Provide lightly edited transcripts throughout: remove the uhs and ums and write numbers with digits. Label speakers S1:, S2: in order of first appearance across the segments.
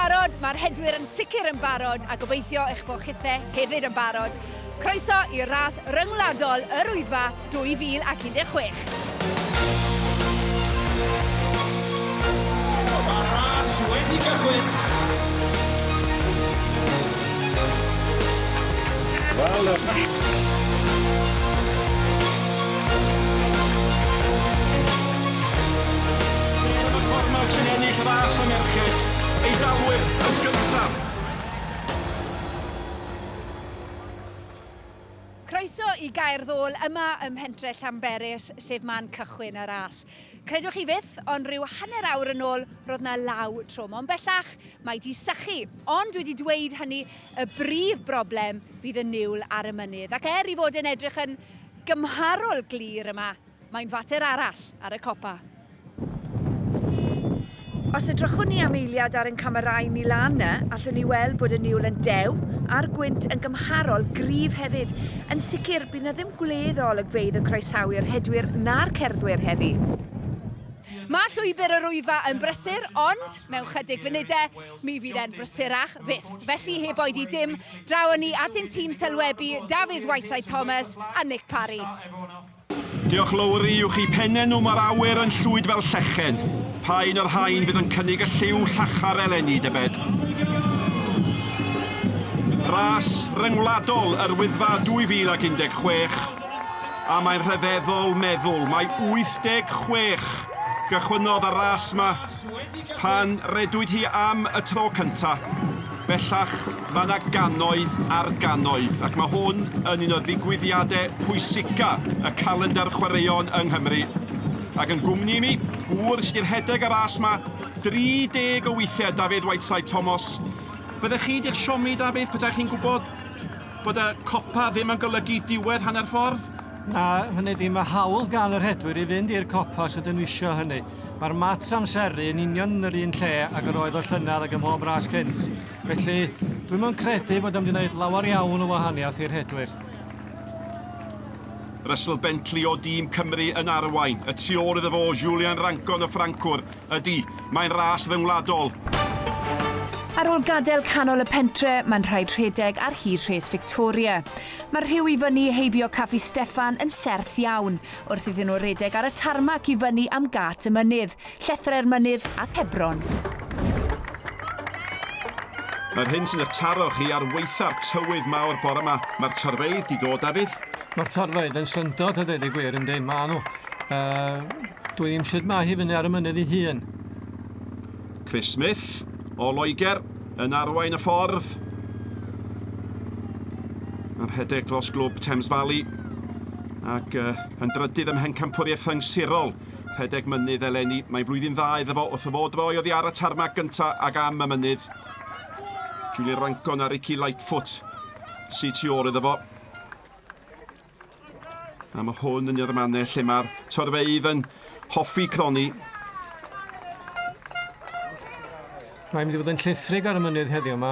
S1: barod, mae'r rhedwyr yn sicr yn barod, a gobeithio eich bod chithe hefyd yn barod. Croeso i ras ryngwladol yr Wyddfa 2016.
S2: Mae'r ras wedi cychwyn. Well done. Sarah McCormack sy'n ennill ras y merched, Eidalwyr yn gyntaf.
S1: Croeso i Gaer Ddôl yma ym mhentre Llanberis, sef man cychwyn y ras. Credwch chi fyth, ond rhyw hanner awr yn ôl roedd 'na law trwm, ond bellach mae 'di sychu. Ond wedi dweud hynny, y brif broblem fydd y niwl ar y mynydd, ac er i fod e'n edrych yn gymharol glir yma, Mae'n fater arall ar y copa. Os edrychwn ni am eiliad ar ein camerâu ni lan 'na, allwn ni weld bod y niwl yn dew a'r gwynt yn gymharol gryf hefyd. Yn sicr, bydd 'na ddim gwledd o olygfeydd yn croesawu'r rhedwyr na'r cerddwyr heddi. Mae llwybr yr Wyddfa yn brysur, ond mewn chydig funudau, mi fydd e'n brysurach fyth. Felly, heb oedi dim, draw â ni at ein tîm sylwebu, Dafydd Whiteside Thomas a Nick Parry.
S2: Diolch Lowri, uwch eu penne nhw mae'r awyr yn llwyd fel llechen. Pa un o'r rhain fydd yn cynnig y lliw llachar eleni, dybed? Ras ryngwladol yr Wyddfa 2016, a mae'n rhyfeddol meddwl mai 86 gychwynnodd y ras 'ma pan redwyd hi am y tro cynta'. Bellach, mae yna gannoedd ar gannoedd, ac mae hwn yn un o ddigwyddiadau pwysica y calendr chwaraeon yng Nghymru. Ac yn gwmni i mi, gŵr sydd 'di rhedeg y ras 'ma 30 o weithiau, Dafydd Whiteside Tomos. Fyddech chi 'di'ch siomi, Dafydd, petaech chi'n gwybod bod y copa ddim yn golygu diwedd hanner ffordd?
S3: Na, hynny ydi, mae hawl gan y rhedwyr i fynd i'r copa os ydyn nhw isio hynny. Mae'r mat amseru yn union yn yr un lle ag yr oedd o llynedd ac ym mhob ras cynt. Felly, dwi'm yn credu bod o'n mynd i wneud lawer iawn o wahaniaeth i'r rhedwyr.
S2: Russell Bentley o dîm Cymru yn arwain. Y tu ôl iddo fo, Julien Rancon y Ffrancwr. Ydy, mae'n ras ryngwladol.
S1: Ar ôl gadael canol y pentre, mae'n rhaid rhedeg ar hyd rhes Victoria. Mae'r rhiw i fyny heibio Caffi Steffan yn serth iawn, wrth iddyn nhw redeg ar y tarmac i fyny am gât y mynydd, llethrau'r mynydd a Hebron.
S2: Mae'r hyn sy'n eich taro chi ar waetha'r tywydd mawr bore 'ma, mae'r torfeydd 'di dod, Dafydd.
S3: Mae'r torfeydd yn syndod a dweud y gwir, yndi, maen nhw. Uh, dwi ddim sut mae hi fyny ar y mynydd ei hun.
S2: Chris Smith o Loegr yn arwain y ffordd. Yn rhedeg dros glwb Thames Valley ac uh, yn drydydd ym mhencampwriaeth rhyng-sirol rhedeg mynydd eleni. Mae'n flwyddyn dda iddo fo wrth y fo droi oddi ar y tarmac gynta ac am y mynydd. Julian Rancon a Ricky Lightfoot sydd tu ôl iddo fo. A mae hwn yn un o'r mannau lle mae'r torfeydd yn hoffi cronni.
S3: Mae'n mynd i fod yn llithrig ar y mynydd heddiw yma.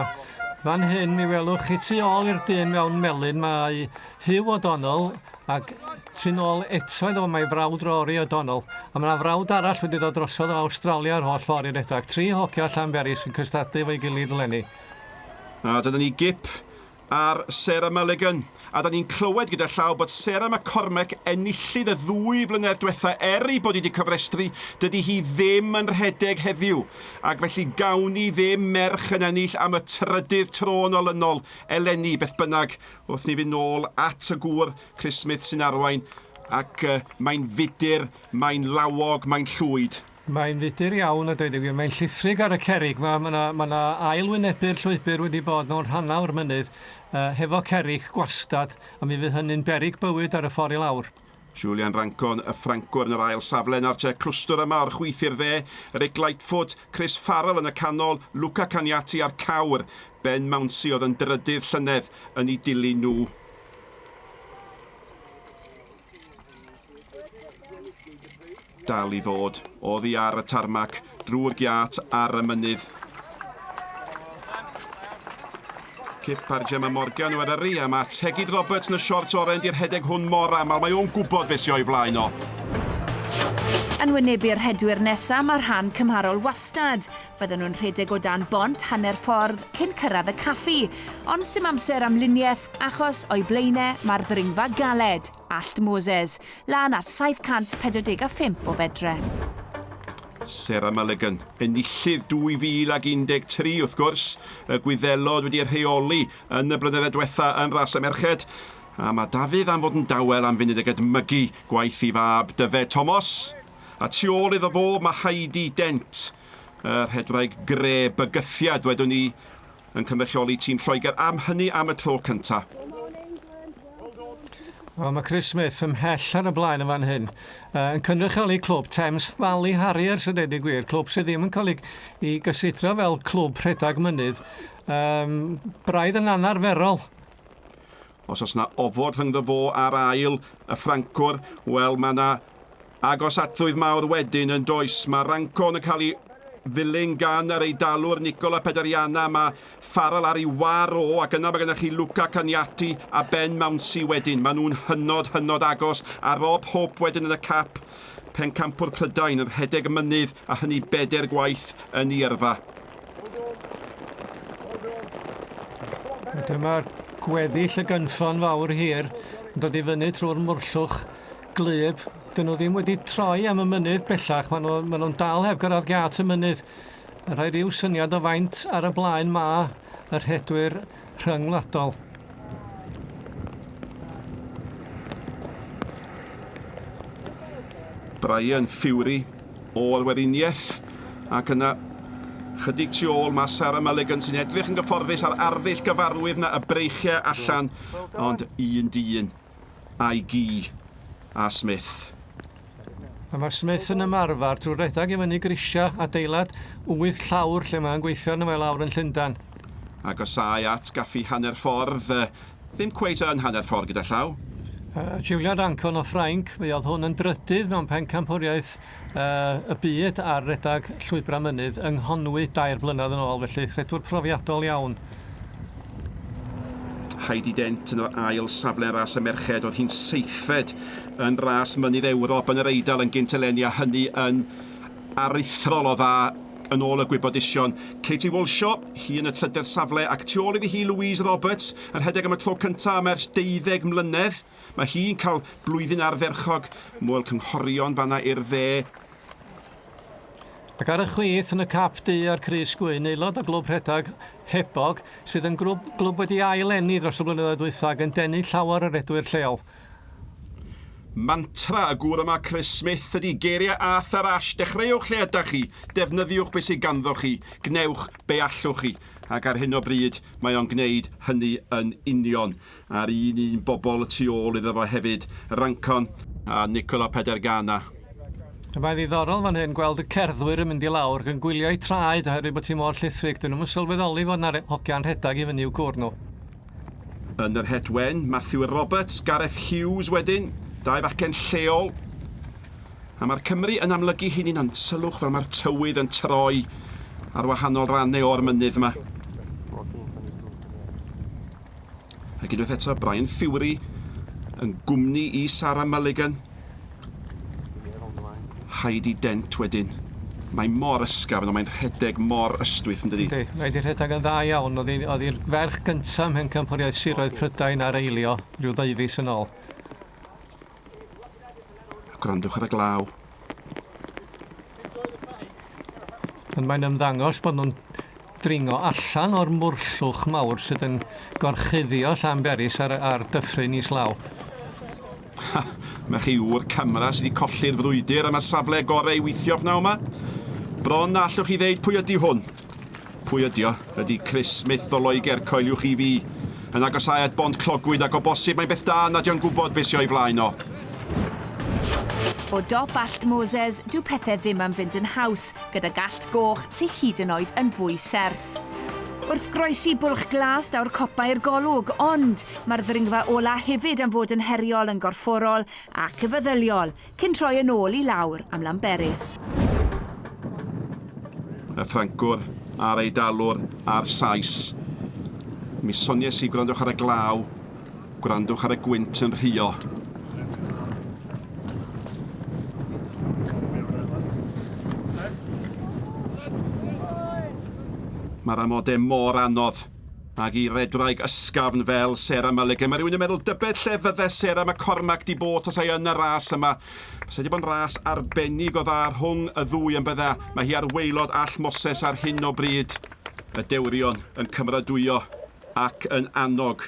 S3: Fan hyn mi welwch chi tu ôl i'r dyn mewn melyn mae Hugh O'Donnell ac tu nôl eto iddo fo mae frawd Rory O'Donnell a mae yna frawd arall wedi dod drosodd o Awstralia yr holl ffordd i redag. Tri hogia Llanberis yn cystadlu efo'i gilydd eleni.
S2: A dyna ni gip ar Sarah Mulligan. A da ni'n clywed gyda llaw bod Sarah McCormack, enillydd y ddwy flynedd diwetha, er ei bod hi wedi cofrestru, dydy hi ddim yn rhedeg heddiw. Ac felly gawn ni ddim merch yn ennill am y trydydd tro yn olynol eleni, beth bynnag, wrth ni fynd nôl at y gŵr Chris Smith sy'n arwain, ac uh, mae'n fudur, mae'n lawog, mae'n llwyd.
S3: Mae'n fudur iawn a dweud y gwir. Mae'n llithrig ar y cerrig. Mae ma 'na ma 'na ail wynebu'r llwybr wedi bod mewn rhannau o'r mynydd uh, hefo cerrig gwastad, a mi fydd hynny'n berig bywyd ar y ffordd i lawr.
S2: Julian Rancon, y Ffrancwr yn yr ail safle nawr te, clwstwr yma o'r chwith i'r dde, Rick Lightfoot, Chris Farrell yn y canol, Luca Caniati a'r cawr, Ben Mounsey oedd yn drydydd llynedd yn ei dilyn nhw. Dal i ddod oddi ar y tarmac, drwy'r giât ar y mynydd. Cip ar Gemma Morgan o Eryri a mae Tegid Roberts yn y siorts oren 'di rhedeg hwn mor aml, mae o'n gwybod beth sy o'i flaen o.
S1: Yn wynebu'r rhedwyr nesaf mae rhan cymharol wastad. Fydden nhw'n rhedeg o dan bont hanner ffordd cyn cyrraedd y caffi. Ond sdim amser am luniaeth achos o'i blaenau mae'r ddringfa galed, Allt Moses, lan at 745 o fedre.
S2: Sarah Mulligan, enillydd 2013 wrth gwrs, y Gwyddelod wedi rheoli yn y blynyddoedd diwetha yn ras y merched. A mae Dafydd am fod yn dawel am funud ag edmygu gwaith ei fab Dyfed Tomos. A tu ôl iddo fo mae Heidi Dent, y rhedwraig gre bygythiad, wedwn ni, yn cynrychioli tîm Lloegr am hynny am y tro cynta.
S3: Wel, mae Chris Smith ymhell ar y blaen yn fan hyn. Yn cynrychioli clwb Thames Valley Harriers, a dweud y gwir, clwb sydd ddim yn cael ei, ei gysidro fel clwb rhedeg mynydd. Um, braidd yn anarferol.
S2: Os oes 'na ofod rhyngddo fo a'r ail, y Ffrancwr, wel mae 'na agos atrwydd mawr wedyn yn does. Mae Rancon yn cael ei ddilyn gan yr Eidalwr Nicola Pederiana, mae Farrell ar ei war o, ac yna mae gennych chi Luca Cagnati a Ben Mounsey wedyn. Maen nhw'n hynod, hynod agos, a Rob Hope wedyn yn y cap, pencampwr Prydain, yn rhedeg y mynydd, a hynny bedair gwaith yn ei yrfa.
S3: Dyma'r gweddill y gynffon fawr hir yn dod i fyny trwy'r mwrllwch gwlyb. Dyn nhw ddim wedi troi am y mynydd bellach, maen nhw'n ma nhw dal heb gyrraedd giât y mynydd. Rhoi rhyw syniad o faint ar y blaen ma y rhedwyr rhyngwladol.
S2: Brian Fury o'r Weriniaeth, ac yna chydig tu ôl mae Sarah Mulligan sy'n edrych yn gyfforddus ar arddull gyfarwydd na y breichiau allan, ond un dyn a'i gi a Smith.
S3: A mae Smith yn ymarfer trwy redeg i fyny grisiau adeilad wyth llawr lle mae'n gweithio arno fe lawr yn Llundain.
S2: Agosáu at gaffi hanner ffordd, ddim cweit yn hanner ffordd gyda llaw.
S3: Julian Rancon o Ffrainc, fe oedd hwn yn drydydd mewn pencampwriaeth y byd ar redag llwybrau mynydd yng Nghonwy dair blynedd yn ôl, felly rhedwr profiadol iawn.
S2: Heidi Dent yn yr ail safle yn ras y merched, oedd hi'n seithfed yn ras mynydd Ewrop yn yr Eidal yn gynt eleni a hynny yn aruthrol o dda yn ôl y gwybodusion. Katie Walshaw, hi yn y trydedd safle ac tu ôl iddi hi Louise Roberts yn rhedeg am y tro cyntaf am ers deuddeg mlynedd. Mae hi'n cael blwyddyn ardderchog, Moel Cynghorion fanna i'r dde.
S3: Ac ar y chwith yn y cap du a'r crys gwyn, aelod o glwb rhedeg Hebog, sydd yn grwb, glwb wedi ail-eni dros y blynyddoedd dwytha ac yn denu llawer o redwyr lleol.
S2: Mantra y gŵr yma, Chris Smith, ydy geiriau Arthur Ashe, dechreuwch lle ydach chi, defnyddiwch beth sydd ganddoch chi, gwnewch be allwch chi. Ac ar hyn o bryd, mae o'n gwneud hynny yn union. A'r un un bobl y tu ôl iddo fo hefyd, Rancon a Nicola Pedergana.
S3: Mae'n ddiddorol fan hyn gweld y cerddwyr yn mynd i lawr ac yn gwylio eu traed oherwydd bod hi mor llithrig. Dyn nhw'm yn sylweddoli fod 'na hogiau'n rhedeg i fyny i'w cwr nhw.
S2: Yn yr het wen, Matthew Roberts, Gareth Hughes wedyn, dau fachgen lleol. A mae'r Cymry yn amlygu hynny'n ond sylwch fel mae'r tywydd yn troi ar wahanol rannau o'r mynydd yma. Ac unwaith eto, Brian Fury yn gwmni i Sarah Mulligan. Heidi Dent wedyn. Mae mor ysgafn ond mae'n rhedeg mor ystwyth yn dydi?
S3: Yndi, mae 'di rhedeg yn dda iawn. Oedd hi, oedd hi'r ferch gyntaf ym Mhencampwriaeth Siroedd Prydain ar eilio rhyw ddeufis yn ôl.
S2: A gwrandwch ar y glaw.
S3: Ond mae'n ymddangos bod nhw'n dringo allan o'r mwrllwch mawr sydd yn gorchuddio Llanberis ar, ar dyffryn islaw.
S2: Ha, mae chi ŵr camera sydd wedi colli'r frwydr am y safle gorau i weithio pnawn yma. Bron na allwch chi ddeud pwy ydy hwn. Pwy ydy o? Ydy Chris Smith o Loegr, coeliwch i fi. Yn agosáu at Bont Clogwyn ac o bosib mae'n beth da nad yw'n gwybod beth sy o'i flaen o.
S1: O dop Allt Moses, dyw pethau ddim am fynd yn haws, gydag allt goch sy hyd yn oed yn fwy serth. Wrth groesi Bwlch Glas daw'r copa i'r golwg, ond mae'r ddringfa ola hefyd am fod yn heriol yn gorfforol ac yn feddyliol, cyn troi yn ôl i lawr am Lanberis.
S2: Y Ffrancwr a'r Eidalwr a'r Sais. Mi sonies i, gwrandwch ar y glaw, gwrandwch ar y gwynt yn rhuo. Mae'r amodau mor anodd ag i redwraig ysgafn fel Sarah Mulligan. Mae rhywun yn meddwl dybed lle fydde Sarah McCormack di bod tasai yn y ras yma. Bysa di bod yn ras arbennig o dda rhwng y ddwy yn bydda. Mae hi ar waelod All Moses ar hyn o bryd. Y dewrion yn cymeradwyo ac yn annog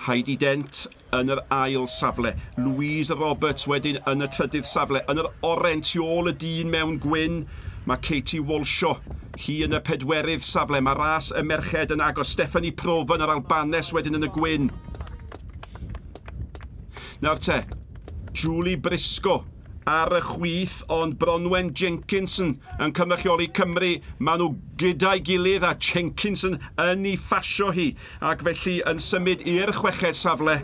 S2: Heidi Dent yn yr ail safle. Louise Roberts wedyn yn y trydydd safle. Yn yr oren tu ôl y dyn mewn gwyn, mae Katie Walshaw. Hi yn y pedwerydd safle. Mae ras y merched yn agos. Stephanie Provan, yr Albanes, wedyn yn y gwyn. Nawr te, Julie Briscoe ar y chwith, ond Bronwen Jenkinson yn cynrychioli Cymru. Maen nhw gyda'i gilydd a Jenkinson yn ei phasio hi, ac felly yn symud i'r chweched safle.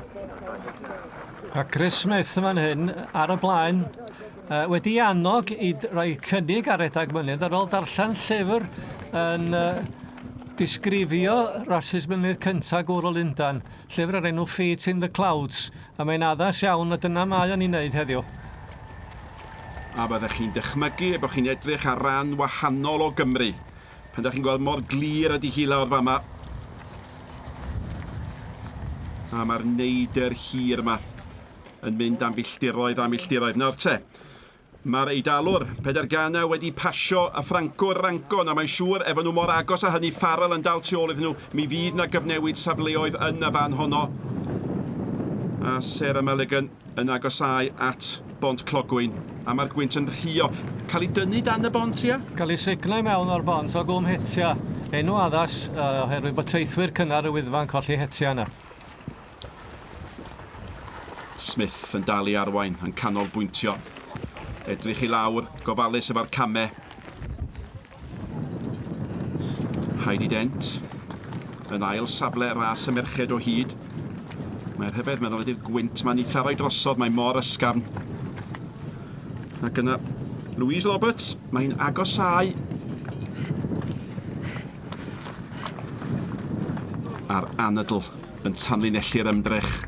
S3: A Chris Smith yn fan hyn, ar y blaen, wedi annog i roi cynnig ar redag mynydd ar ôl darllen llyfr yn disgrifio rasys mynydd cyntaf gŵr o Lundan, llyfr o'r enw Feet in the Clouds. A mae'n addas iawn, a dyna mae o'n ei wneud heddiw.
S2: A byddech chi'n dychmygu eu bod chi'n edrych ar ran wahanol o Gymru pan dach chi'n gweld mor glir ydy hi lawr fama. A mae'r neidr hir yma yn mynd am filltiroedd a milltiroedd. Nawr te, Mae'r Eidalwr, Peter Ganna, wedi pasio y Ffrancwr Rancon, a mae'n siŵr, efo nhw mor agos â hynny, Farrell yn dal tu ôl iddyn nhw, mi fydd 'na gyfnewid safleoedd yn y fan honno. A Sarah Mulligan yn agosáu at Bont Clogwyn, a mae'r gwynt yn rhuo. Cael ei dynnu dan y bont, ia?
S3: Cael ei sugno i mewn o'r bont o Gwm Hetia. Enw addas, oherwydd bod teithwyr cynnar y Wyddfa yn colli hetia yna.
S2: Smith yn dal i arwain, yn canolbwyntio. Edrych i lawr, gofalus efo'r camau. Heidi Dent yn ail safle ras y merched o hyd. Mae'r rhyfedd meddwl ydy'r gwynt mae'n eitha roi drosodd, mae mor ysgafn. Ac yna Louise Roberts, mae'n agosáu a'r anadl yn tanlinellu'r ymdrech.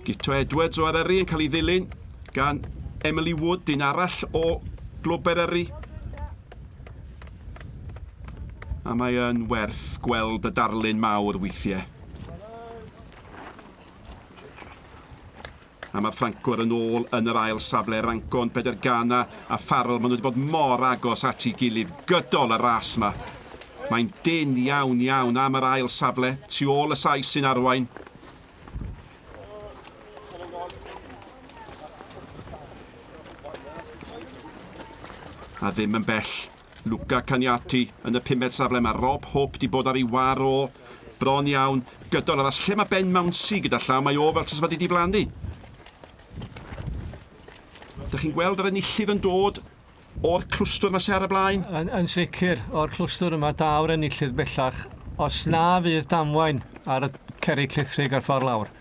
S2: Guto Edwards o Eryri yn cael ei ddilyn gan Emily Wood, un arall o Glwb Eryri. A mae yn werth gweld y darlun mawr weithiau. A mae'r Ffrancwyr yn ôl yn yr ail safle, Rancon, Pedergana a Farrell, maen nhw wedi bod mor agos at ei gilydd gydol y ras 'ma. Mae'n dynn iawn, iawn am yr ail safle, tu ôl y Sais sy'n arwain. A ddim yn bell. Luca Cagnati yn y pumed safle. Mae Rob Hope 'di bod ar ei war o bron iawn gydol y ras. Lle mae Ben Mounsey gyda llaw? Mae o fel tasa fo 'di diflannu. Dych chi'n gweld yr enillydd yn dod o'r clwstwr 'ma sy ar y blaen?
S3: Yn, yn sicr, o'r clwstwr yma daw'r enillydd bellach, os na fydd damwain ar y cerrig llithrig ar ffordd lawr.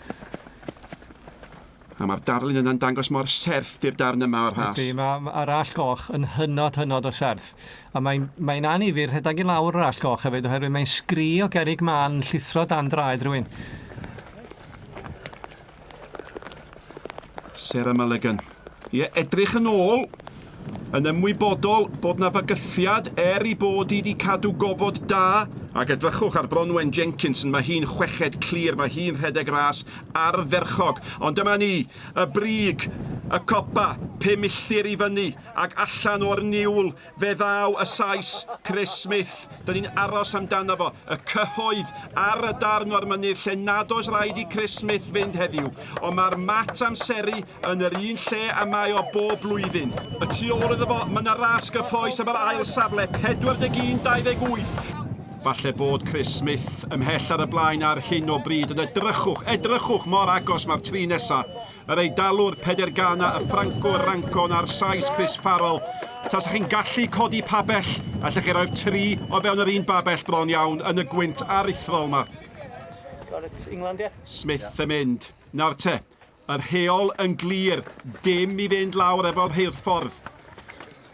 S2: A mae'r darlun yna'n dangos mor serth 'di'r darn yma o'r rhas.
S3: Ydy, mae mae'r Allt Goch yn hynod, hynod o serth. A mae'n mae'n annifyr rhedeg i lawr yr Allt Goch hefyd, oherwydd mae'n sgri o gerrig mân yn llithro dan draed rhywun.
S2: Sarah Mulligan. Ie, edrych yn ôl, yn ymwybodol bod 'na fygythiad er ei bod hi 'di cadw gofod da, ac edrychwch ar Bronwen Jenkinson, mae hi'n chweched clir, mae hi'n rhedeg ras ardderchog. Ond dyma ni, y brig, y copa, 5 milltir i fyny, ac allan o'r niwl, fe ddaw y Sais, Chris Smith. Dyn ni'n aros amdano fo, y cyhoedd ar y darn o'r mynydd lle nad oes rhaid i Chris Smith fynd heddiw. Ond mae'r mat amseru yn yr un lle a mae o bob blwyddyn. Y tu ôl iddo fo, mae yna ras gyffrous am yr ail safle, 41-28. Falle bod Chris Smith ymhell ar y blaen ar hyn o bryd, ond edrychwch, edrychwch mor agos mae'r tri nesa. Yr Eidalwr Peder Gana, y Ffrancwr Rancon a'r Sais Chris Farrell. Tasach chi'n gallu codi pabell, allech chi roi'r tri o fewn yr un babell bron iawn yn y gwynt aruthrol 'ma. Smith yn mynd. Nawr te, yr heol yn glir, dim i fynd lawr efo'r rheilffordd.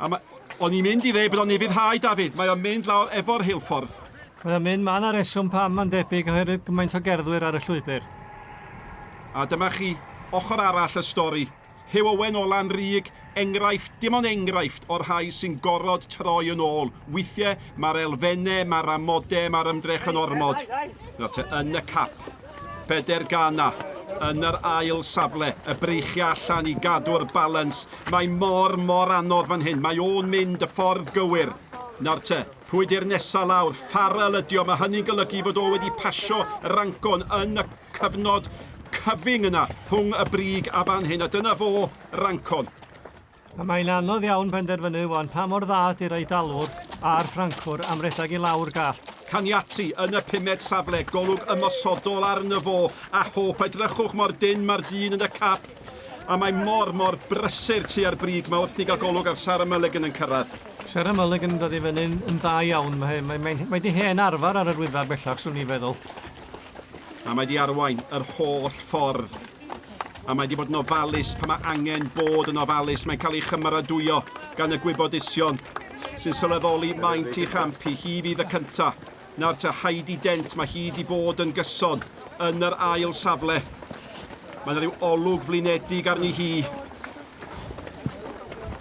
S2: A ma, o'n i'n mynd i ddeud bod o'n ufuddhau, Dafydd, mae o'n mynd lawr efo'r rheilffordd.
S3: Mae o'n mynd, mae yna reswm pam mae'n debyg oherwydd gymaint o gerddwyr ar y llwybr.
S2: A dyma chi. Ochr arall y stori. Huw Owen o Lanrug, enghraifft, dim ond enghraifft o'r rhai sy'n gorod troi yn ôl. Weithiau mae'r elfennau, mae'r amodau, mae'r ymdrech yn ormod. Nawr te, yn y cap, Peder Ghana yn yr ail safle, y breichiau allan i gadw'r balans. Mae mor, mor anodd fan hyn. Mae o'n mynd y ffordd gywir. Nawr te, pwy di'r nesa lawr? Farrell ydi o. Mae hynny'n golygu fod o wedi pasio Rancon yn y cyfnod cyfyng yna rhwng y brig a fan hyn, a dyna fo, Rancon.
S3: A mae'n anodd iawn penderfynu wan pa mor dda ydy'r Eidalwr a'r Ffrancwr am redag i lawr gall.
S2: Caniati yn y pumed safle, golwg ymosodol arno fo, a Hope, edrychwch mor dynn mae'r dyn yn y cap, a mae mor, mor brysur tua'r brig 'ma wrth ni gael golwg ar Sarah Mulligan yn cyrraedd.
S3: Sarah Mulligan yn dod i fyny'n yn dda iawn, mae, mae, mae, mae di hen arfer ar yr Wyddfa bellach, swn i'n feddwl.
S2: A mae di arwain yr holl ffordd. A mae di bod yn ofalus pan mae angen bod yn ofalus. Mae'n cael ei chymeradwyo gan y gwybodusion sy'n sylweddoli maint ei champ hi. Hi fydd y cynta. Nawr te Heidi Dent, mae hi di bod yn gyson yn yr ail safle. Mae yna rhyw olwg flinedig arni hi.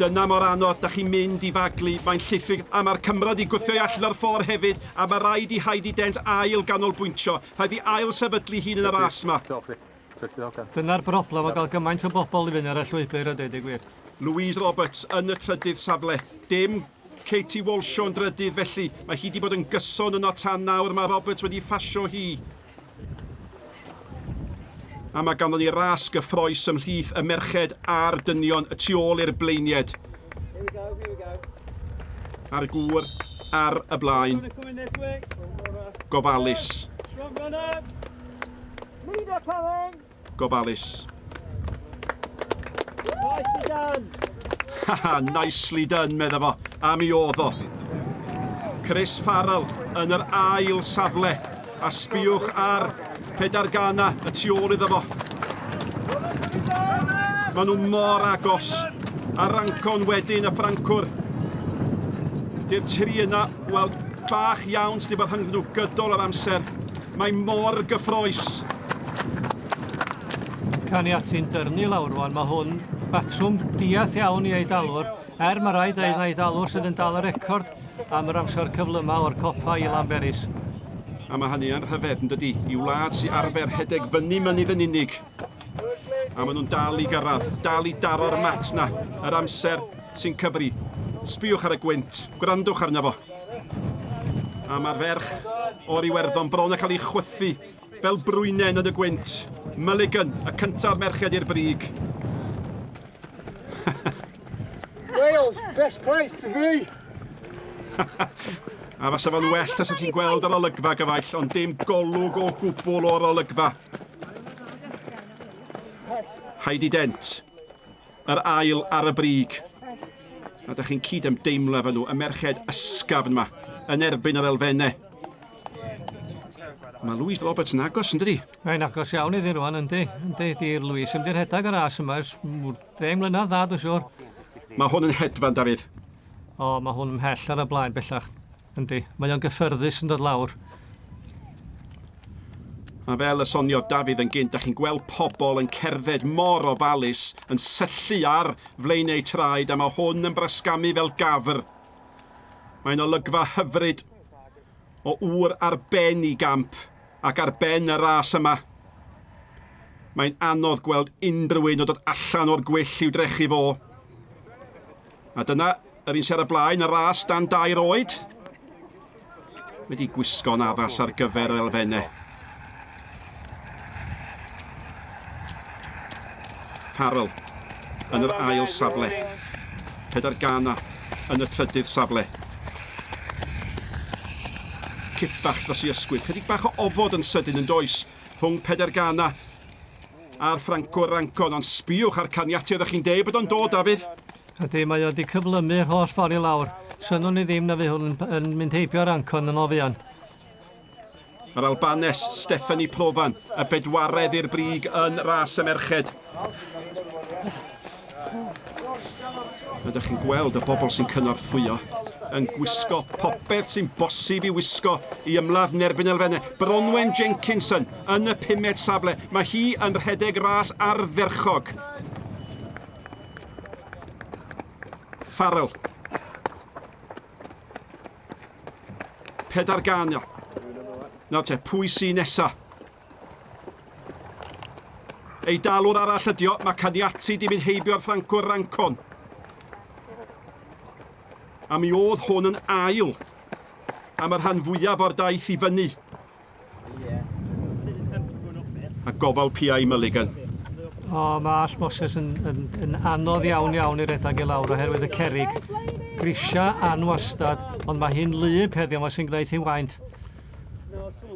S2: Dyna mor anodd, da chi'n mynd i faglu, mae'n llithrig, a mae'r Cymro di gwthio i allan o'r ffordd hefyd, a mae rhaid i Heidi Dent ail ganolbwyntio, rhaid i ail sefydlu hun yn y ras ma.
S3: Dyna'r broblem o gael gymaint o bobl i fynd ar y llwybr a deud y gwir.
S2: Louise Roberts yn y trydydd safle. Dim Katie Walshaw yn drydydd felly, mae hi di bod yn gyson yno tan nawr, mae Roberts wedi phasio hi. A mae ganddo ni ras gyffroes ymhlith y merched a'r dynion y tu ôl i'r blaenied. A'r gŵr ar y blaen. Gofalus. Gofalus.
S4: Nicely done.
S2: Haha, nicely done, medda fo. A mi oedd o. Chris Farrell yn yr ail safle. A sbiwch ar Pedair Ghana y tu ôl iddo fo. Maen nhw mor agos. A Rancon wedyn, y Ffrancwr. Di'r tri yna, wel, bach iawn sydd wedi bod rhyngddyn nhw gydol yr amser. Mae mor gyffroes.
S3: Caniati'n dyrnu lawr rwan, mae hwn batrwm diath iawn i Eidalwr, er mae rhaid dweud na Eidalwr sydd yn dal y record am yr amser cyflyma o'r copa i Lanberis.
S2: A mae hynny yn rhyfedd, yn dydy, i wlad sy'n arfer rhedeg fyny mynydd yn unig. A maen nhw'n dal i gyrraedd, dal i daro'r mat na, yr amser sy'n cyfri. Sbïwch ar y gwynt, gwrandwch arno fo. A mae'r ferch o'r Iwerddon bron a cael ei chwythu fel brwynen yn y gwynt. Mulligan, y cyntaf merched i'r brig.
S4: Wales, best place to be!
S2: A fasa fo'n well tasa ti'n gweld yr olygfa, gyfaill, ond dim golwg o gwbl o'r olygfa. Heidi Dent, yr ail ar y brig. A da chi'n cyd-ymdeimlo efo nhw, y merched ysgafn yma, yn erbyn yr elfennau. Mae Louise Roberts yn agos, yn dydi?
S3: Mae'n agos iawn iddi rwan, yndi. Yndi, di'r Louise yn rhedeg y ras yma ers 10 mlynedd dda, dwi'n siŵr.
S2: Mae hwn yn hedfan, Dafydd.
S3: O, mae hwn ymhell ar y blaen bellach. Yndi, mae o'n gyffyrddus yn dod lawr.
S2: A fel y soniodd Dafydd yn gynt, da chi'n gweld pobl yn cerdded mor ofalus, yn syllu ar flaen eu traed, a mae hwn yn brasgamu fel gafr. Mae'n olygfa hyfryd o ŵr ar ben i gamp ac ar ben y ras yma. Mae'n anodd gweld unrhyw un o dod allan o'r gwyll i'w drechu fo. A dyna Yr un sy ar y blaen, y ras dan dair oed. Wedi gwisgo'n addas ar gyfer yr elfennau. Farrell yn yr ail safle. Pedair Ghana yn y trydydd safle. Cip bach dros i ysgwydd. Chydig bach o ofod yn sydyn yn does rhwng Pedair Ghana a'r Ffrancwr Rancon, ond sbïwch ar Caniati, oeddech chi'n deud bod o'n dod, Dafydd?
S3: Ydy, mae o wedi cyflymu'r holl ffordd i lawr. Synnwn i ddim na fydd hwn yn, yn mynd heibio'r Rancon yn o fuan.
S2: Mae'r Albanes, Stephanie Provan, y bedwaredd i'r brig yn ras y merched. Ydych chi'n gweld y bobl sy'n cynorthwyo. yn gwisgo popeth sy'n bosib i wisgo i ymladd yn erbyn elfennau. Bronwen Jenkinson yn y pumed safle. Mae hi yn rhedeg ras ardderchog. Farrell. Pedair gan. Nawr te, pwy sy'n nesa? Eidalwr arall ydi o, mae Caniati di mynd heibio'r Ffrancwr Rancon. A mi oedd hwn yn ail am y rhan fwyaf o'r daith i fyny. A gofal P.I. Mulligan.
S3: O, mae Allt Moses yn, yn, yn anodd iawn iawn i redag i lawr oherwydd y cerrig. Grisia anwastad, ond mae hi'n lyb heddiw, mae sy'n gwneud hi'n waith.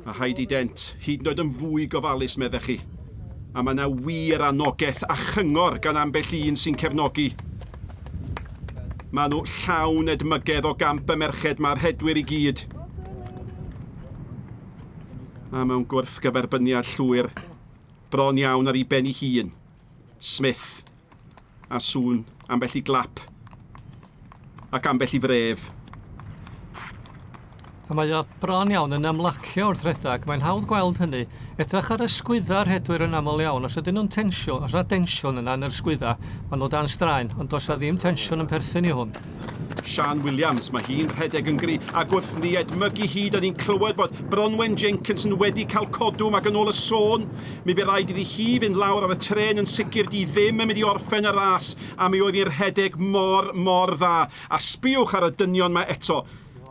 S2: A Heidi Dent, hyd yn oed yn fwy gofalus, meddech chi. A mae yna wir anogaeth a chyngor gan ambell un sy'n cefnogi. Maen nhw llawn edmygedd o gamp y merched mae'r rhedwyr i gyd. A mewn gwrthgyferbyniad llwyr, bron iawn ar ei ben ei hun, Smith. A sŵn ambell i glap. Ac ambell i fref.
S3: A mae o bron iawn yn ymlacio wrth redag, mae'n hawdd gweld hynny. Edrach ar ysgwydda'r rhedwyr yn aml iawn, os ydyn nhw'n tensio, os yna densiwn yna yn yr ysgwydda, maen nhw dan straen, ond does 'na ddim tensiwn yn perthyn i hwn.
S2: Siân Williams, mae hi'n rhedeg yn gry, ac wrth ni edmygu hi, da ni'n clywed bod Bronwen Jenkinson wedi cael codwm ac yn ôl y sôn, mi fydd rhaid iddi hi fynd lawr ar y trên yn sicr, di ddim yn mynd i orffen y ras, a mi oedd hi'n rhedeg mor, mor dda. A sbïwch ar y dynion 'ma eto.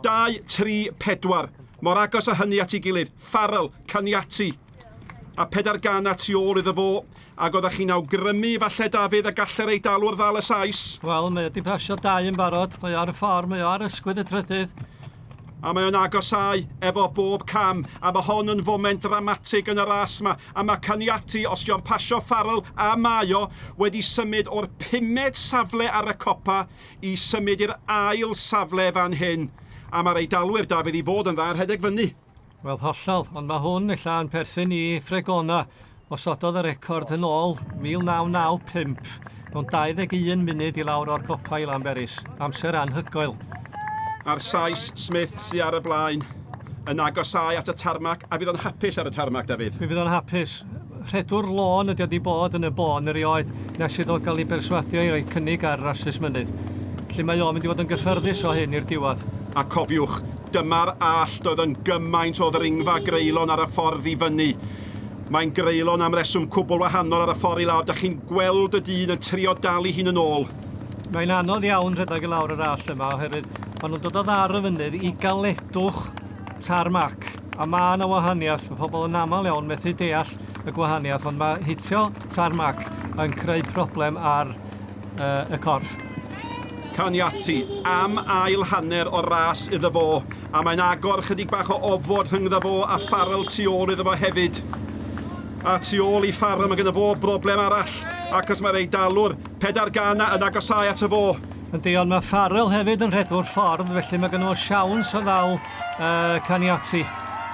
S2: Dau, tri, pedwar. Mor agos â hynny at ei gilydd. Farrell, Caniati. A pedair gana tu ôl iddo fo, ac oeddech chi'n awgrymu falle, Dafydd, y galle'r Eidalwr ddal y Sais?
S3: Wel, mae o 'di pasio dau yn barod. Mae o ar y ffordd, mae o ar ysgwydd y trydydd.
S2: A mae o'n agosáu efo bob cam, a mae hon yn foment ddramatig yn y ras 'ma, a mae Caniati, os 'di o'n pasio Farrell, a mae o, wedi symud o'r pumed safle ar y copa i symud i'r ail safle fan hyn. A mae'r Eidalwyr, Dafydd, i fod yn dda yn rhedeg fyny.
S3: Wel, hollol, ond mae hwn ella yn perthyn i Fregona, osododd y record yn ôl 1995, mewn 21 munud i lawr o'r copa i Lanberis. Amser anhygoel.
S2: A'r Sais Smith sy ar y blaen, yn agosáu at y tarmac, a fydd o'n hapus ar y tarmac, Dafydd?
S3: Mi fydd o'n hapus. Rhedwr lôn ydi o 'di bod yn y bôn erioed, nes iddo gael ei berswadio i roi cynnig ar rasys mynydd. Felly mae o'n mynd i fod yn gyffyrddus o hyn i'r diwedd.
S2: A cofiwch, dyma'r allt oedd yn gymaint o ddringfa greulon ar y ffordd i fyny. Mae'n greulon am reswm cwbl wahanol ar y ffordd i lawr, dach chi'n gweld y dyn yn trio dal ei hun yn ôl.
S3: Mae'n anodd iawn rhedeg i lawr yr allt yma oherwydd maen nhw'n dod o ddar y fynydd i galedwch tarmac, a mae 'na wahaniaeth, mae pobl yn aml iawn methu deall y gwahaniaeth, ond mae hitio tarmac yn creu problem ar uh, y corff.
S2: Caniati am ail hanner o'r ras iddo fo, a mae'n agor chydig bach o ofod rhyngddo fo a Farrell tu ôl iddo fo hefyd. A tu ôl i Farrell mae gynno fo broblem arall, ac os mae'r Eidalwr Pedair Gana yn agosáu ato fo.
S3: Yndi, ond mae Farrell hefyd yn rhedwr ffordd, felly mae gynno fo siawns o ddal uh, Caniati.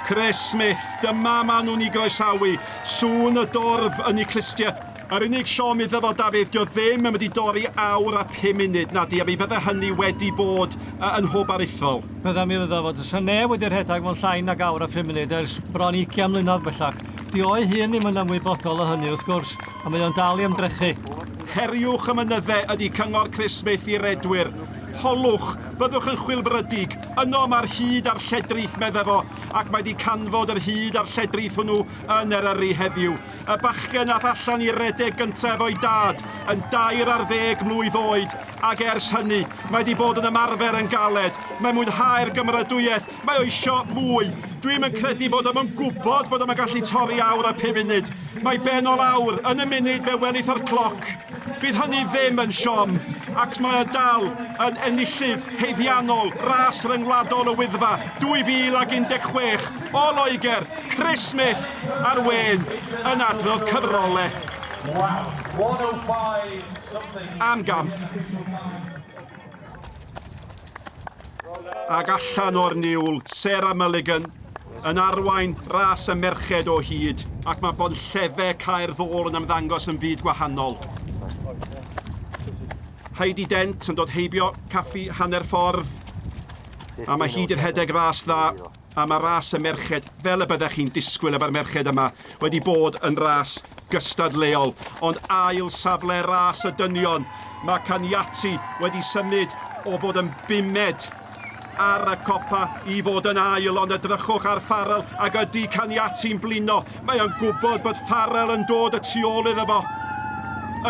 S2: Chris Smith, dyma maen nhw'n ei groesawu. Sŵn y dorf yn eu clustiau. Yr unig siom iddo fo, Dafydd, dio ddim yn mynd i dorri awr a phum munud, nadi, a mi fydde hynny wedi bod yn hwb aruthrol.
S3: Fydda, mi fydda fo. Does 'na neb wedi rhedeg mewn llai nag awr a phum munud ers bron i ugian mlynedd bellach. Di o'i hun ddim yn ymwybodol o hynny, wrth gwrs, a mae o'n dal i ymdrechu.
S2: Heriwch y mynydde ydi cyngor Chris Smith i redwyr. Holwch, byddwch yn chwilfrydig, yno mae'r hud a'r lledrith, medde fo, ac mae 'di canfod yr hud a'r lledrith hwnnw yn Eryri heddiw. Y bachgen ath allan i redeg gynta efo'i dad, yn dair ar ddeg mlwydd oed, ac ers hynny, mae 'di bod yn ymarfer yn galed. Mae'n mwynhau'r gymeradwyaeth, mae o isio mwy. Dwi'm yn credu bod o'm yn gwybod bod o'm yn gallu torri awr a phum munud. Mae ben o lawr, yn y munud fe welith o'r cloc. Bydd hynny ddim yn siom, ac mae o dal yn enillydd haeddiannol ras ryngwladol y Wyddfa 2016 o Loegr, Chris Smith ar wên yn adrodd cyfrole. Am gamp. Ac allan o'r niwl, Sarah Mulligan yn arwain ras y merched o hyd, ac mae bonllefe Caer Ddôl yn ymddangos yn fyd gwahanol. Heidi Dent yn dod heibio caffi hanner ffordd. A mae hi 'di rhedeg ras dda, a mae ras y merched, fel y byddech chi'n disgwyl efo'r merched yma, wedi bod yn ras gystadleuol. Ond ail safle ras y dynion, mae Caniati wedi symud o fod yn bumed ar y copa i fod yn ail, ond edrychwch ar Farrell ac ydy Caniati'n blino. Mae o'n gwybod bod Farrell yn dod y tu ôl iddo fo.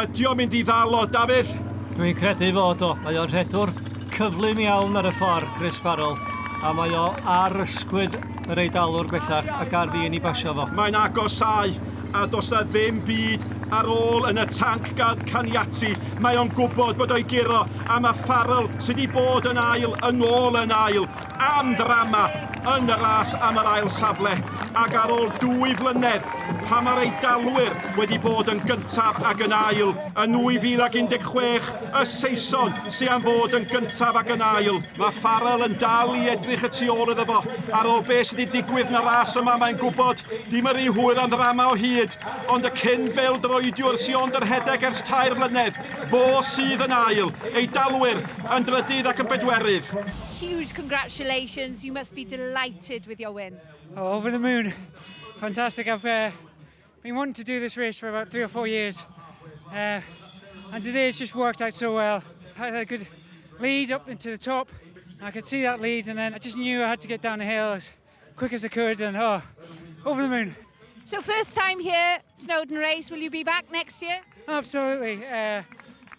S2: Ydy o'n mynd i ddal o, Dafydd?
S3: Dwi'n credu fod o. Mae o'n rhedwr cyflym iawn ar y ffordd, Chris Farrell, a mae o ar ysgwydd yr Eidalwr bellach ac ar fin i basio fo.
S2: Mae'n agosáu, a does 'na ddim byd ar ôl yn y tanc gan Caniati. Mae o'n gwybod bod o'i guro, a mae Farrell, sydd wedi bod yn ail, yn ôl yn ail. Am ddrama yn y ras am yr ail safle, ac ar ôl dwy flynedd, pan mae'r Eidalwyr wedi bod yn gyntaf ac yn ail, yn 2016, y Saeson sy am fod yn gyntaf ac yn ail. Mae Farrell yn dal i edrych y tu ôl iddo fo. Ar ôl beth sydd wedi digwydd yn y ras yma, mae'n gwybod, dim yr rhy hwyr am ddrama o hyd, ond y cyn bêl-droediwr sy ond yn rhedeg ers tair blynedd, fo sydd yn ail, Eidalwyr yn drydydd ac yn bedwerydd.
S1: Huge congratulations, you must be delighted with your win.
S5: Oh, over the moon. Fantastic. I've been wanting to do this race for about 3 or 4 years. And today it's just worked out so well. I had a good lead up into the top. I could see that lead and then I just knew I had to get down the hill as quick as I could and, oh, over the moon.
S1: So first time here, Snowdon Race, will you be back next year?
S5: Absolutely.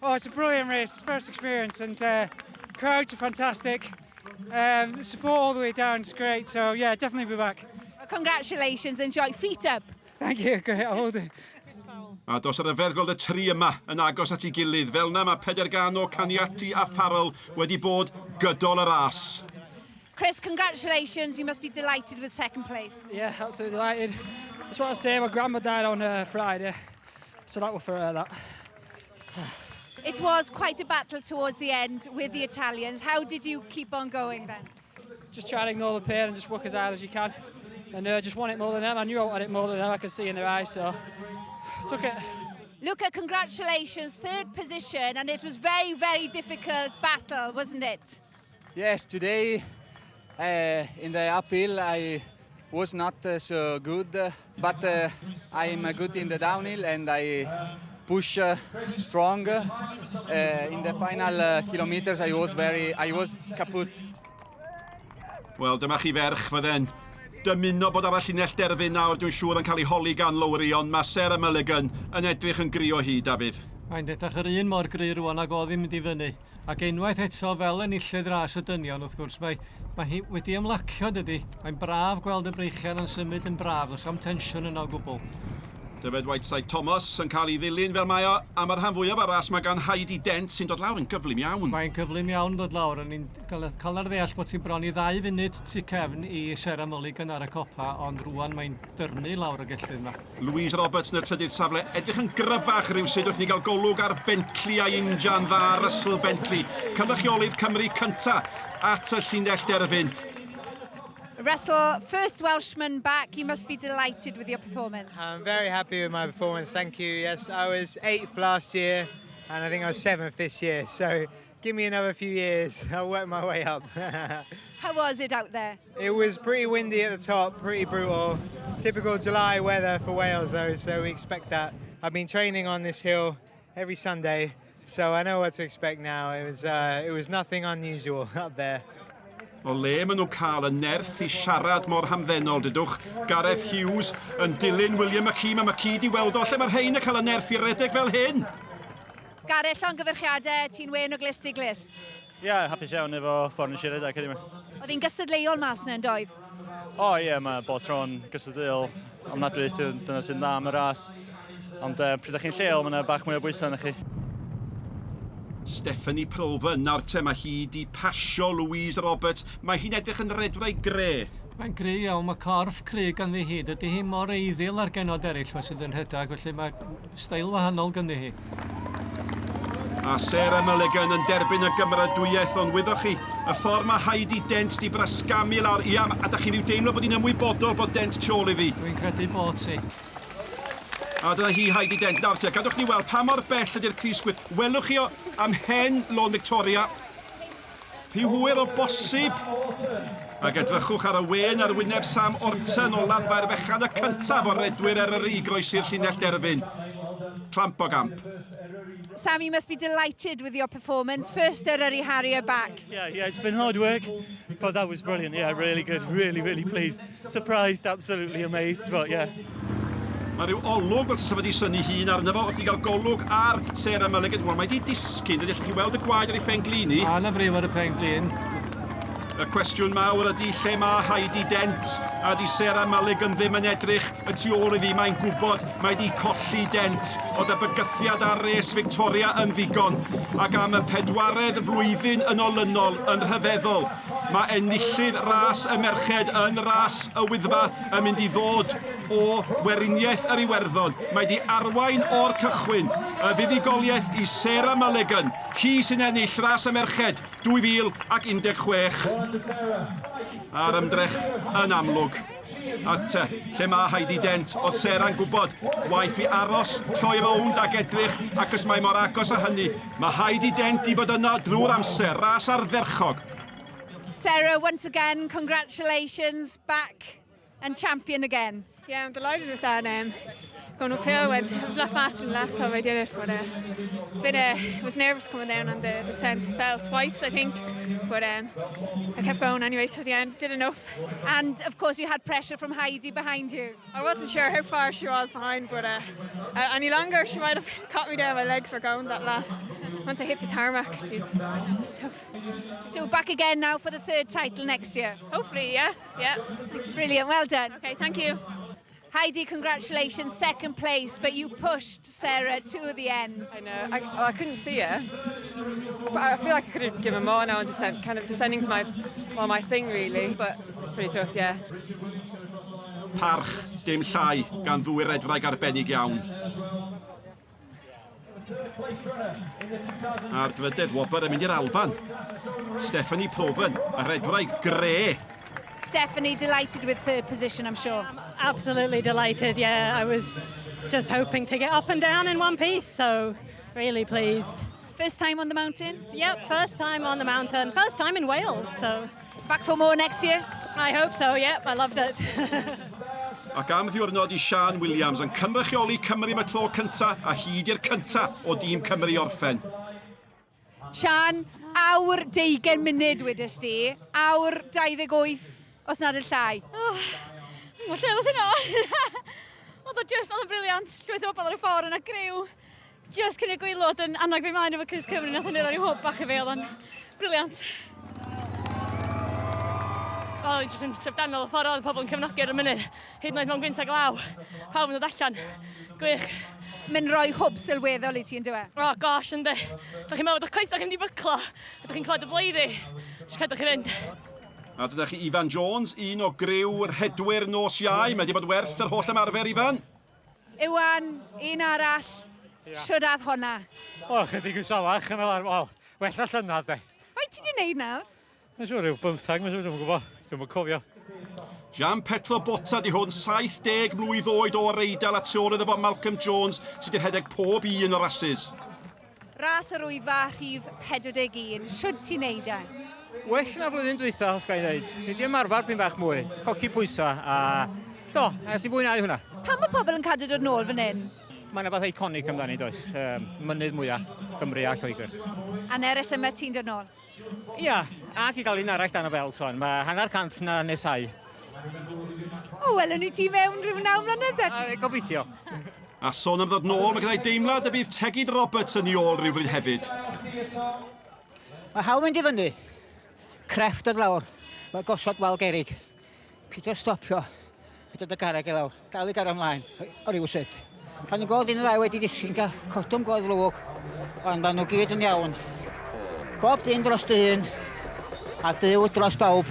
S5: Oh, it's a brilliant race, first experience, and crowds are fantastic. The support all the way down is great, so yeah, definitely be back.
S1: Well, congratulations, enjoy. Feet up.
S5: Thank you, great, I will do.
S2: A does ryfedd gweld y tri yma yn agos at ei gilydd. Fel na mae Pedergano, Caniati a Farrell wedi bod gydol y ras.
S1: Chris, congratulations. You must be delighted with second place.
S6: Yeah, absolutely delighted. Just want to say my grandma died on Friday, so that was for her, that.
S1: It was quite a battle towards the end with the Italians. How did you keep on going then?
S6: Just try to ignore the pain and just work as hard as you can. And just want it more than them. I knew I wanted it more than them. I could see in their eyes, so took it.
S1: Luca, congratulations, third position, and it was very, very difficult battle, wasn't it?
S7: Yes, today in the uphill I was not so good, but I'm good in the downhill and I push strong. In the final kilometers I was kaput.
S2: Wel, dyma chi ferch fydde'n dymuno bod ar y llinell derfyn nawr, dwi'n siŵr yn cael ei holi gan Lowry, ond mae Sarah Mulligan yn edrych yn gry o hyd, Dafydd.
S3: Mae'n edrych yr un mor gry rwan ag oedd hi'n mynd i fyny. Ac unwaith eto, fel enillydd ras y dynion, wrth gwrs, mae hi wedi ymlacio, dydy. Mae'n braf gweld y breichiau yn symud yn braf, does am tensiwn yna o gwbl.
S2: Dyfed Whiteside Thomas yn cael ei ddilyn fel mae o am yr rhan fwyaf o'r ras mae gan Heidi Dent sy'n dod lawr yn gyflym iawn.
S3: Mae'n gyflym iawn dod lawr, o'n i'n cael ar ddeall bod ti'n bron i 2 funud tu cefn i Sarah Mulligan ar y copa, ond rwan mae'n dyrnu lawr y gellydd yma.
S2: Louise Roberts yn y trydydd safle, edrych yn gryfach rhywsut wrth ni gael golwg ar Bentley a'i injan dda, Russell Bentley, cynrychiolydd Cymru cynta at y llinell derfyn.
S1: Russell, first Welshman back. You must be delighted with your performance.
S8: I'm very happy with my performance, thank you. Yes, I was eighth last year and I think I was seventh this year. So give me another few years, I'll work my way up.
S1: How was it out there?
S8: It was pretty windy at the top, pretty brutal. Typical July weather for Wales though, so we expect that. I've been training on this hill every Sunday, so I know what to expect now. It was nothing unusual up there.
S2: O le maen nhw'n cael y nerth i siarad mor hamddenol, dydwch. Gareth Hughes yn dilyn William McKee. Mae McKee di weld o lle mae'r rhain yn cael y nerth i redeg fel hyn.
S1: Gareth, llongyfarchiadau, ti'n wên o glust i glust.
S9: Ie, yeah, hapus iawn efo ffordd nes i redeg heddiw 'ma.
S1: Oedd hi'n gystadleuol mas yna, yn doedd?
S9: O ie, mae bob tro'n gystadleuol ofnadwy, dyna sy'n dda am y ras. Ond pryd ydych chi'n lleol, mae yna bach mwy o bwysau na chi.
S2: Stephanie Provan, nawr te, mae hi di pasio Louise Roberts. Mae hi'n edrych yn redwraig gre.
S3: Mae'n gry iawn, mae corff cry ganddi hi. Dydy hi mor eiddil ar genod eraill mae sydd yn rhedeg, felly mae steil wahanol ganddi hi.
S2: A Sarah Mulligan yn derbyn y gymeradwyaeth, ond wyddoch chi, y ffordd mae Heidi Dent di brasgamu lawr, ia, a da chi rhyw deimlo bod hi'n ymwybodol bod Dent tu ôl iddi.
S3: Dwi'n credu bod ti.
S2: A dyna hi Heidi Dent. Nawr te, gadwch ni weld pa mor bell ydy'r crys gwyrdd. Welwch chi o am hen Lôn Victoria. Rhy hwyr o bosib. Ac edrychwch ar y wên ar wyneb Sam Orton o Lanfairfechan, y cyntaf o'r redwyr Eryri i groesi'r llinell derfyn. Clamp o gamp.
S1: Sam, you must be delighted with your performance. First Eryri Harrier back.
S10: Yeah, yeah, it's been hard work, but that was brilliant. Yeah, really good. Really, really pleased. Surprised, absolutely amazed, but yeah.
S2: Mae rhyw olwg fel tasa fo 'di synnu hun arno fo wrth i gael golwg ar Sarah Mulligan. Wel, mae 'di disgyn, dydy, allwch chi weld y gwaed ar ei phen-glin hi.
S3: A 'na friw ar y pen-glin.
S2: Y cwestiwn mawr ydy lle mae Heidi Dent? A 'di Sarah Mulligan ddim yn edrych y tu ôl iddi, mae'n gwybod mae 'di colli Dent. Oedd y bygythiad ar res Victoria yn ddigon, ac am y pedwaredd flwyddyn yn olynol, yn rhyfeddol, Mae enillydd ras y merched yn ras y Wyddfa yn mynd i ddod o Weriniaeth yr Iwerddon. Mae 'di arwain o'r cychwyn. Y fuddugoliaeth i Sarah Mulligan. Hi sy'n ennill ras y merched 2016. A'r ymdrech yn amlwg. A te, lle mae Heidi Dent? Oedd Sarah'n gwybod. Waeth fi aros, troi rownd ac edrych, ac os mae mor agos â hynny, mae Heidi Dent 'di bod yno drwy'r amser. Ras ardderchog.
S1: Sarah, once again, congratulations, back and champion again.
S11: Yeah, I'm delighted with that. Going uphill, I was a lot faster than last time I did it, but was nervous coming down on the descent. Fell twice, I think, but I kept going anyway till the end. Did enough.
S1: And of course, you had pressure from Heidi behind you.
S11: I wasn't sure how far she was behind, but any longer she might have caught me there. My legs were going that last. Once I hit the tarmac, jeez, it was tough.
S1: So back again now for the third title next year?
S11: Hopefully, yeah. Yeah.
S1: Brilliant, well done.
S11: Okay, thank you.
S1: Heidi, congratulations, second place, but you pushed Sarah to the end.
S12: I know, I couldn't see her. But I feel like I could have given more now on descent. Kind of descending's my, well, my thing really, but it's pretty tough, yeah.
S2: Parch, dim llai, gan ddwy redwraig arbennig iawn. A'r drydedd wobr yn mynd i'r Alban. Stephanie Provan, y redwraig gre.
S1: Stephanie, delighted with third position, I'm sure.
S13: Absolutely delighted, yeah. I was just hoping to get up and down in one piece, so really pleased.
S1: First time on the mountain?
S13: Yep, first time on the mountain, first time in Wales, so...
S1: Back for more next year?
S13: I hope so, yep, I loved it.
S2: Ac am ddiwrnod i Sian Williams yn cynrychioli Cymru am y tro cynta a hi 'di'r cynta o dîm Cymru i orffen.
S1: Sian, awr deugain munud wedest ti, awr 28 os nad yn llai.
S11: Oh, lle oedd hynna? Oedd o just, oedd o'n brilliant. Llwyth o bobl ar y ffordd yna griw. Just cyn y gwaelod yn annog fi mlaen efo crys Cymru, nath hynny roi hwb bach i fi, oedd o'n brilliant. Wel, jyst yn syfrdanol y ffordd oedd pobl yn cefnogi ar y mynydd, hyd yn oed mewn gwynt a glaw. Pawb yn dod allan. Gwych.
S1: Mae'n rhoi hwb sylweddol i ti, yn dyw e?
S11: Oh gosh, yndi. Da chi'n meddwl, dych coesau chi'n mynd i byclo, a dych chi'n clywed y bleiddi. Jyst cadwch chi fynd.
S2: A dyna chi Ifan Jones, un o griw rhedwyr nos Iau. Mae wedi bod werth yr holl ymarfer, Ifan.
S1: Iwan, un arall.
S5: Ia.
S1: Shwd ath honna?
S5: O, chydig yn salach yn fel wel, well na llynedd, de.
S1: Faint ti 'di wneud nawr?
S5: Mae'n siŵr rhyw bymthag, mae'n siŵr, dwi'm yn gwybod. Dwi'm yn cofio.
S2: Gian Petro Botta 'di hwn, 70 mlwydd oed o'r Eidal a tu ôl iddo fo Malcolm Jones sydd 'di rhedeg pob un o'r rasys.
S1: Ras yr Wyddfa rhif 41, shwd ti'n neud e?
S8: Well na flwyddyn dwytha, os ga i ddeud. Dwi 'di ymarfer pyn bach mwy, colli pwysa a do, nes i fwynhau hwnna.
S1: Pam mae pobl yn cadw dod nôl fan hyn?
S8: Mae 'na fath iconic amdani does, mynydd mwya Cymru a Lloegr.
S1: A 'na resyme ti'n dod nôl?
S8: Ia, ac i gael un arall dan y belt wan, mae hanner cant na nesau.
S1: O, welwn ni ti mewn rhyw naw mlynedd then.
S8: Gobeithio.
S2: A sôn am ddod nôl, mae gennai deimlad y bydd Tegid Roberts yn ei ôl rhywbryd hefyd.
S14: Mae hawl mynd i fyny. Crefft dod lawr. Mae gosod wal gerrig. Pidio stopio. A dod y garreg i lawr. Dal i gario ymlaen. O ryw sut. O'n i'n gweld un neu ddau wedi disgyn gael codwm go ddrwg. Ond maen nhw gyd yn iawn. Bob dyn dros dyn. A Duw dros bawb.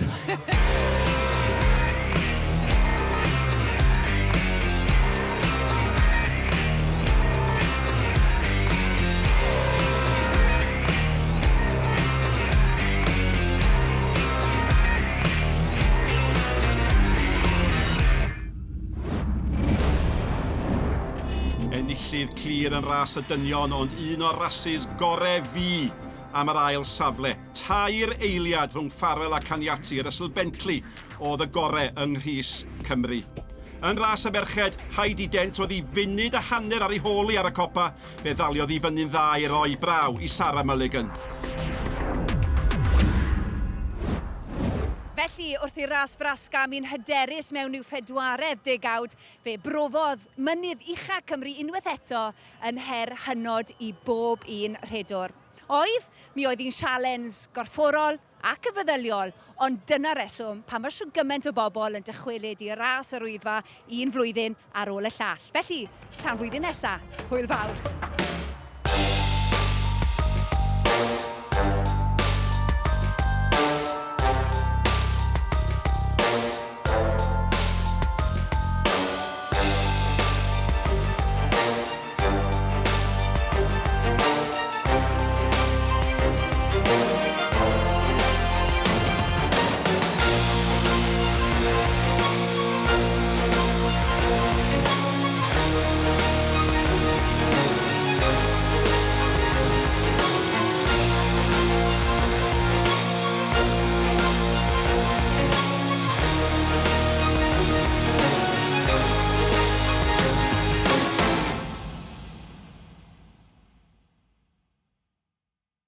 S2: Enillydd clir yn ras y dynion, ond un o'r rasys gore fi am yr ail safle. Tair eiliad rhwng Farrell a Caniati, Russell Bentley oedd y gore yng nghrys Cymru. Yn ras y merched, Heidi Dent oedd hi funud a hanner ar ei hôl hi ar y copa, fe ddaliodd hi fyny'n dda i roi braw i Sarah Mulligan.
S1: Felly, wrth i'r ras frasgamu'n hyderus mewn i'w phedwaredd degawd, fe brofodd mynydd ucha Cymru unwaith eto yn her hynod i bob un rhedwr. Oedd, mi oedd hi'n sialens gorfforol ac yn feddyliol, ond dyna reswm pam mae shwd gymaint o bobl yn dychwelyd i ras yr Wyddfa un flwyddyn ar ôl y llall. Felly, tan flwyddyn nesa, hwyl fawr!